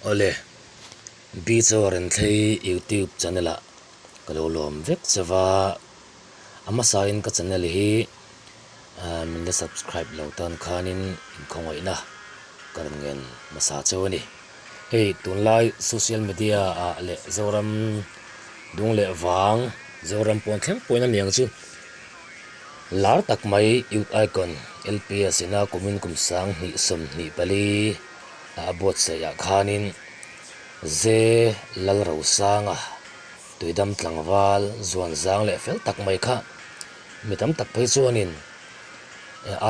Awle, Beach Renthlei YouTube channel ah ka lo lawm vek che va, a hmasain ka channel hi min la subscribe lo tan khanin inkhawngaihna ka rawn ngen hmasa cheu a ni. Hei tunlai social media ah leh Zoram dung leh vang, Zoram pawn thleng pawhin a niang chu lar tak mai Youth Icon LPS ina kumin kum 2024 a buatsaih ah khanin Ze Lalrosanga tuidam tlangval zuan zang leh fel tak mai kha mi tam tak phei chuanin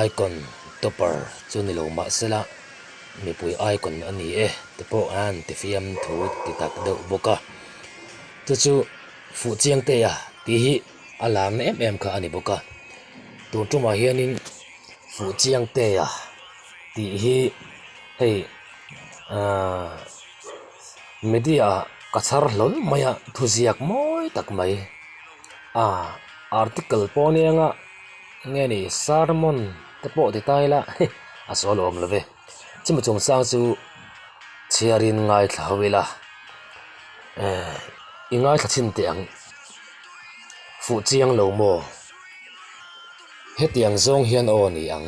Icon topper chu ni lo mahsela mipui icon a ni e te pawh an ti fiam thu ti tak deuh bawk a, chu chu fuh chiang te a tih hi a larna em em kha a ni bawk a, tun tumah hianin fuh chiang te a tih hi hei ahh media ah ka chhar hlawl mai a thuziak mawi tak mai a article pawh nia nga nge ni sermon te pawh ti ta ila a sawi awm lo ve chumi chungchang chu chhiarin ngaithla ho ila eh i ngaithla chhin teh ang fuh chiang lo maw hetiang zawng hian aw ni ang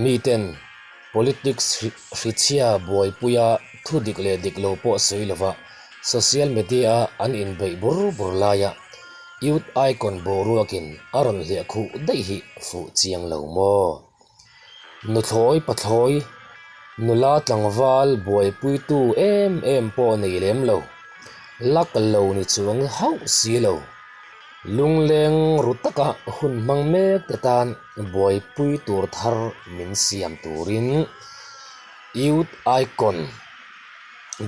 miten politics hrichhia buaipuia thu dik leh dik lo pawh sawi lova social media a an inbeih bur bur laia Youth Icon boruakin a rawn hliah khuh daih hi fuh chiang lo maw? Nuthlawi pathlawi, nula tlangval buaipuitu em em pawh nei lem lo, lak lo ni chuang hauh si lo. Lungleng ru taka hun hmang mek te tan buaipui tur thar min siam turin Youth Icon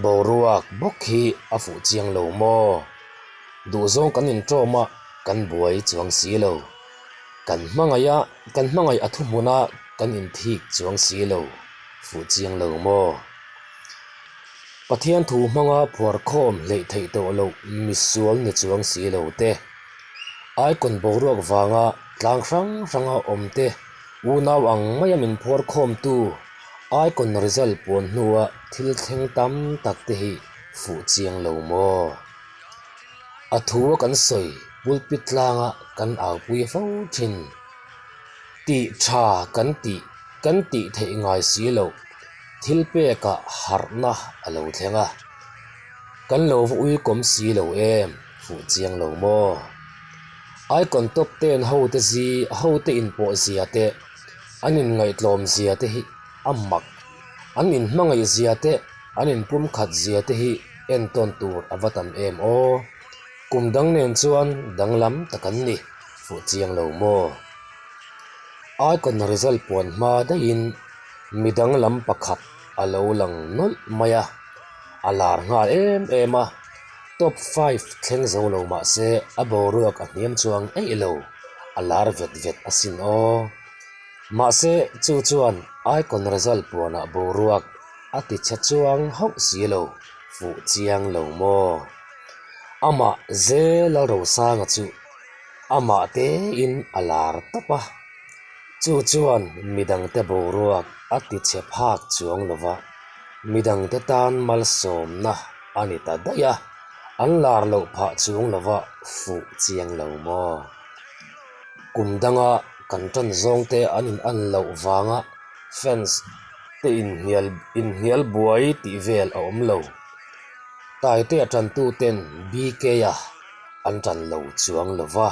boruak bawk hi a fuh chiang lo maw? Duhzawng kan inṭawm a, kan buai chuang si lo. Kan hmangaih a, kan hmangaih a thuhmun a, kan inthik chuang si lo. Fuh chiang lo maw? Pathian thu hmanga phuarkhawm hleih theih tawh loh misual ni chuang si lo te, icon boruak vanga tlang hrang hranga awm te unau ang maia min phuarkhawmtu icon result puan hnua thil thleng tam tak te hi fuh chiang lo maw? A thu a kan sawi pulpit tlanga kan aupui fo thin. Tih tha kan tih kan tih theih ngai si loh thil pekah harhna a lo thleng a. Kan lo va uikawm si lo em fuh chiang lo maw? Icon top ten ho te zi ho te inpawh zia te an inngaihtlawm zia te hi a mak. An inhmangaih zia te an inpumkhat zia te hi entawn tur a va tam em aw. Kum dang nen chuan danglam tak an ni fuh chiang lo maw? Icon result puan hma daihin mi danglam pakhat a lo lang nawlh mai a, a lar nghal em em a, top five thleng zo lo mah se a boruak a hniam chuang eih lo, a lar vet vet asin aw. Mahse, chu chuan Icon result puanah boruak a ti chhe chuang hauh si lo, fuh chiang lo maw? Amah Zelalrosanga chu amah tein a lar tawp a, chu chuan midangte boruak a ti chhe phak chuang lo va, midangte tan malsawmna a ni ta daih a, an lar loh phah chuang lo va, fuh chiang lo maw? Kum danga kan tan zawng te an in an loh vanga fans te inhnial inhnial buai tih vel a awm lo. Taite a tantu ten BK a an tan lo chuang lo va,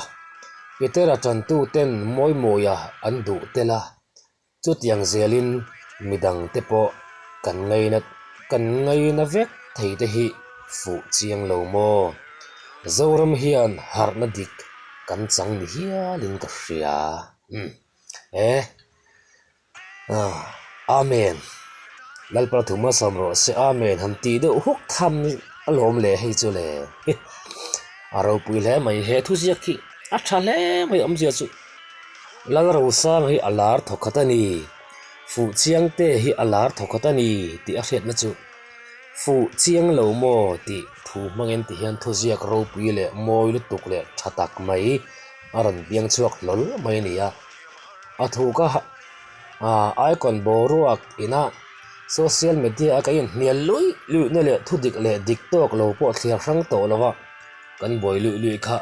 Peter a tantu ten Mawimawia an duh tel a, Chutiang zelin midangte pawh kan ngaina kan ngaina vek thei te hi fuh chiang lo maw? Zoram hian harhna dik kan chang ni hialin ka hria. Umm. Eh. Ah. Amen. Lalpa thu hmasawm rawh se Amen han tih deuh huk tham alawm le hei chu le. A ropui hle mai he thuziak hi a tha hle mai awmzia chu. Lalrosanga hi a lar thawkhat a ni, Fuh Chiangte hi a lar thawkhat a ni tih a hriatna chu Fuh Chiang lo maw tih thu hmangin ti hian thuziak ropui leh mawi lutuk leh tha tak mai a rawn piang chhuak hlawl mai a ni a. A thu ka icon boruak ina Social media a kan inhnial luih luihna leh thudik leh dik tawk lo pawh thliar hrang tawh lo a, kan buai luih luih kha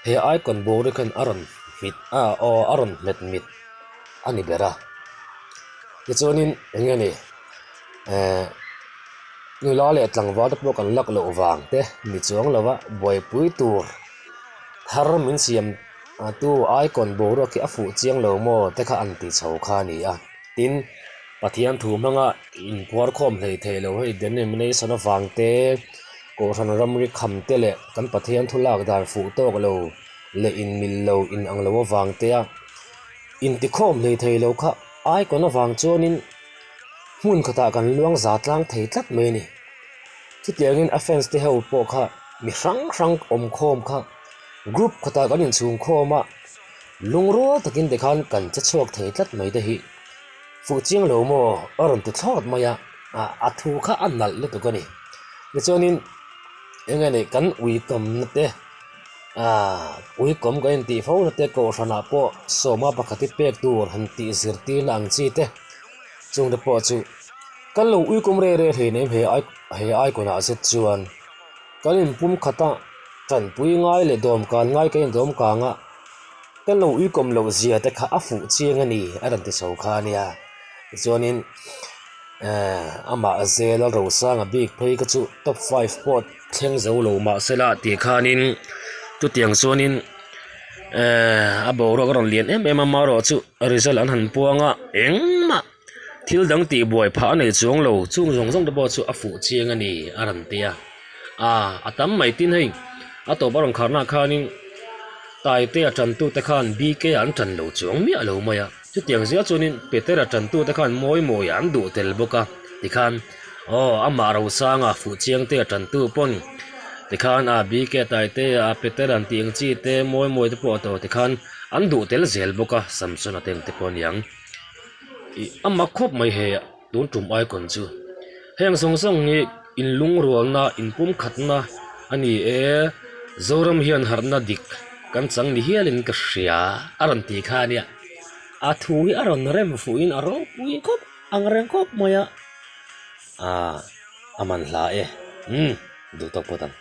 he icon boruak hian a rawn hmit a aw a rawn hmet mit a ni ber a. Tichuanin eng nge ni eh nula leh tlangval te pawh kan lak loh vang te ni chuang lo a buaipui tur thar min siam tu icon boruak hi a fuh chiang lo maw te kha an ti chho kha a ni a. Tin, Pathian thu hmanga inphuar khawm hlei thei lo hei denomination avang te, Kohhran ramri kham te leh kan Pathian thu lak dan fuh tawk lo leh inmil lo inang lo avang te a intikhawm hlei thei lo kha icon avang chuanin hmun khatah kan luang za tlang thei tlat mai a ni. Chutiangin a fans te ho pawh kha mi hrang hrang awm khawm kha group khatah kan inchhung khawm a. Lungrual takin tikhan kan che chhuak thei tlat mai te hi fuh chiang lo maw a rawn ti thlawt mai a, a thu kha a nalh lutuk a ni. Tichuanin eng nge ni kan uitawmna te aaa uikawm kan intih fo na te kohhranah pawh sawma pakhat hi pek tur han tih zirtirna ang chi te chung te pawh chu kan lo uikawm rei rei hleinem he he icon ah zet chuan. Kan inpum khat a, tanpui ngai leh dawmkan ngai kan indawmkang a, kan lo uikawm loh zia te kha a fuh chiang a ni a rawn ti chho kha a nia. Tichuanin eh amah zel a Rosanga bik phei kha chu top five pawh thleng zo lo mahsela tih khanin chutiang chuanin eh a boruak a rawn lian em em a, amaherawhchu result an han puang a engmah. Thil dang tih buai phah a nei chuang lo, chung zawng zawng te pawh chu a fuh chiang a ni a rawn ti a. Aa, a tam mai tin hei, a tawp a rawn kharna khanin Taite a tantute khan BK an tan lo chuang miah lo mai a, chutiang zel chuanin Petera tantute khan mawi mawi an duh tel bawk a, tikhan aw amah Rosanga fuh chiang te a tantu pawn tikhan a BK Taite a Petera an tih ang chi te mawi mawi te pawh a tawh tikhan an duh tel zel bawk a, Samsona te ang te pawh a niang. Ih a mak khawp mai he tun tum icon chu heng zawng zawng hi in lungrualna in pumkhatna a ni e Zoram hian harhna dik kan chang ni hialin ka hria a rawn ti kha a nia a thu hi a rawn rem fuhin a ropui khawp ang reng khawp mai a ah a man hla e umm duh tawk pawt ang.